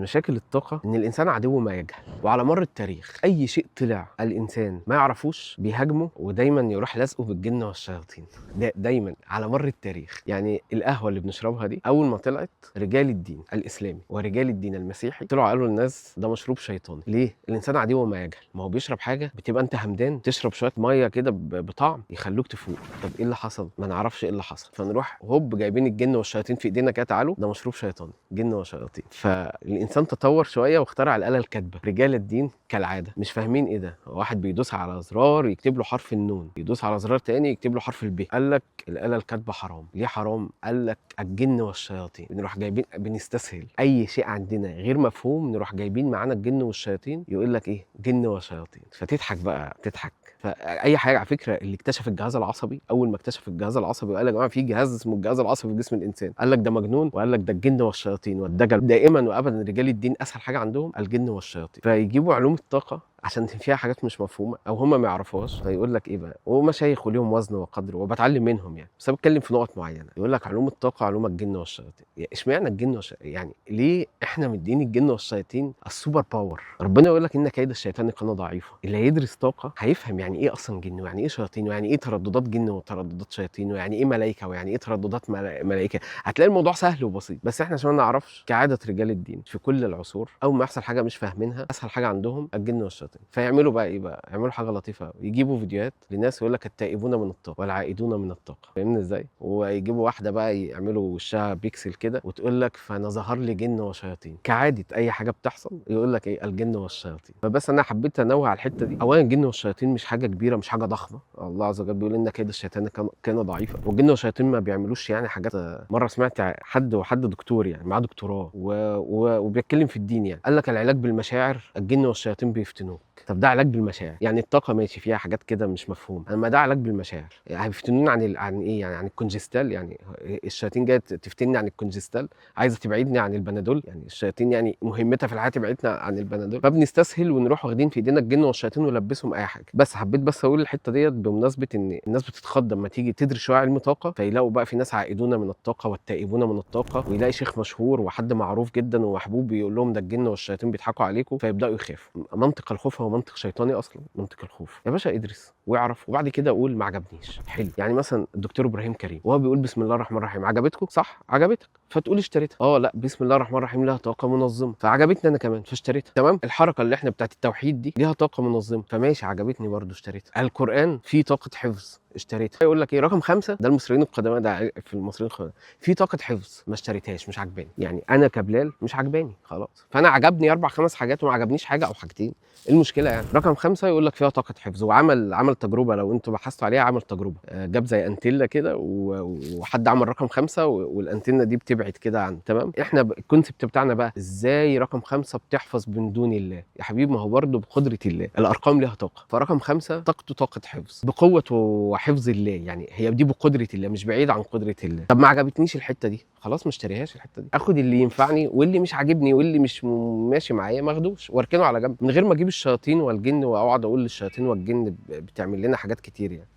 مشاكل الطاقة ان الانسان عدو ما يجهل، وعلى مر التاريخ اي شيء طلع الانسان ما يعرفوش بيهاجمه، ودايما يروح لازقه بالجن والشياطين. ده دايما على مر التاريخ. يعني القهوة اللي بنشربها دي اول ما طلعت رجال الدين الاسلامي ورجال الدين المسيحي طلعوا قالوا للناس ده مشروب شيطاني. ليه؟ الانسان عدو ما يجهل. ما هو بيشرب حاجة بتبقى انت همدان، تشرب شوية مية كده بطعم يخلوك تفوق. طب ايه اللي حصل؟ ما نعرفش ايه اللي حصل. فنروح هوب جايبين الجن والشياطين في ايدينا كده، تعالوا ده مشروب شيطاني، جن وشياطين. فالانسان تطور شوية واخترع الاله الكاتبة. رجال الدين كالعادة مش فاهمين ايه ده، واحد بيدوس على زرار يكتب له حرف النون، يدوس على زرار تاني يكتب له حرف الب. قال لك الاله الكاتبة حرام. ليه حرام؟ قال لك الجن والشياطين. بنروح جايبين، بنستسهل اي شيء عندنا غير مفهوم، نروح جايبين معانا الجن والشياطين، يقول لك ايه؟ جن وشياطين. فتضحك بقى، تضحك. فاي حاجة على فكرة، اللي اكتشف الجهاز العصبي، اول ما اكتشف الجهاز العصبي وقال يا جماعة في جهاز اسمه الجهاز العصبي في جسم الانسان، قال لك ده مجنون، وقال لك ده الجن والشياطين والدجل. دائما وابدا رجال الدين اسهل حاجة عندهم الجن والشياطين. فيجيبوا علوم الطاقة عشان فيها حاجات مش مفهومه او هم ما يعرفوهاش، فيقول لك ايه بقى، ومشايخ وليهم وزن وقدر وبتعلم منهم يعني، بس انا بتكلم في نقط معينة. يقول لك علوم الطاقة علوم الجن والشياطين. اشمعنى الجن والشياطين؟ يعني ليه احنا مدين الجن والشياطين ال super power؟ ربنا يقول لك ان كيد الشيطان كان ضعيفا. اللي هيدرس طاقة هيفهم يعني ايه اصلا جن، ويعني ايه شياطين، ويعني ايه ترددات جن وترددات شياطين، ويعني ايه ملائكة، ويعني ايه ترددات ملائكة. هتلاقي الموضوع سهل وبسيط، بس احنا عشان ما نعرفش كعادة رجال الدين في كل العصور، اول ما يحصل حاجة مش فاهمينها اسهل حاجة عندهم الجن والشياطين. فيعملوا بقى ايه بقى؟ يعملوا حاجة لطيفة قوي، يجيبوا فيديوهات لناس يقول لك التائبون من الطاقة والعائدون من الطاقة، فاهمني ازاي؟ ويجيبوا واحدة بقى يعملوا وشها بيكسل كده وتقول لك فانا ظهر لي جن وشياطين. كعادة اي حاجة بتحصل يقول لك ايه؟ الجن والشياطين. فبس انا حبيت انوه على الحتة دي. اولا الجن والشياطين مش حاجة كبيرة، مش حاجة ضخمة. الله عز وجل بيقول ان كيد الشيطان كان ضعيفا. والجن والشياطين ما بيعملوش يعني حاجات. مرة سمعت حد، وحد دكتور يعني معاه دكتوراه وبيتكلم في الدين يعني، قال لك العلاج بالمشاعر الجن والشياطين بيفتنوك. طب ده علاج بالمشاعر يعني؟ الطاقة ماشي فيها حاجات كده مش مفهوم، اما ده علاج بالمشاعر يعني هيفتنوني عن عن ايه يعني؟ عن الكونجستال يعني؟ الشياطين جاية تفتني عن الكونجستال، عايزه تبعدني عن البنادول يعني؟ الشياطين يعني مهمتها في الحياة تبعدنا عن البنادول؟ فبنستسهل ونروح واخدين في ايدينا الجن والشياطين ولبسهم اي حاجة. بس حبيت بس اقول الحتة ديت بمناسبة ان الناس بتتخض لما تيجي تدرس شوية علم طاقة، فيلاقوا بقى في ناس عائدون من الطاقة والتائبون من الطاقة، ويلاقي شيخ مشهور وحد معروف جدا ومحبوب بيقول لهم ده الجن والشياطين بيضحكوا عليكم، فيبداوا يخافوا. منطق الخوف هو منطق شيطاني اصلا. منطق الخوف يا باشا ادرس واعرف وبعد كده اقول ما عجبنيش. حلو. يعني مثلا الدكتور ابراهيم كريم وهو بيقول بسم الله الرحمن الرحيم، عجبتكم؟ صح، عجبتك فتقول اشتريتها. لا، بسم الله الرحمن الرحيم لها طاقة منظمة فعجبتني انا كمان فاشتريتها. تمام. الحركة اللي احنا بتاعت التوحيد دي ليها طاقة منظمة فماشي عجبتني برضو اشتريتها. القران فيه طاقة حفظ اشتريتها. يقول لك ايه رقم 5 ده المصريين القدماء، ده في المصريين القدماء في طاقة حفظ، ما اشتريتهاش، مش عجباني. يعني انا كبلال مش عجباني خلاص، فانا عجبني 4 5 حاجات وما عجبنيش حاجة او حاجتين، ايه المشكلة يعني؟ رقم 5 يقول لك فيها طاقة حفظ، وعمل تجربه، لو انتوا بحثتوا عليها عمل تجربه، جاب زي انتيلا كده وحد عمل رقم 5 والانتنه دي بتبعد كده عن، تمام. احنا ال concept بتاعنا بقى ازاي رقم 5 بتحفظ من دون الله؟ يا حبيبي ما هو برضه بقدره الله، الارقام ليها طاقة، فرقم 5 طاقته طاقة حفظ بقوة وحفظ الله، يعني هي دي بقدره الله، مش بعيد عن قدره الله. طب ما عجبتنيش الحتة دي خلاص ما اشتريهاش الحتة دي، اخد اللي ينفعني واللي مش عاجبني واللي مش ماشي معايا ما اخدوش واركنه على جنب، من غير ما اجيب الشياطين والجن واقعد اقول للشياطين والجن بتعمل لنا حاجات كتير يعني.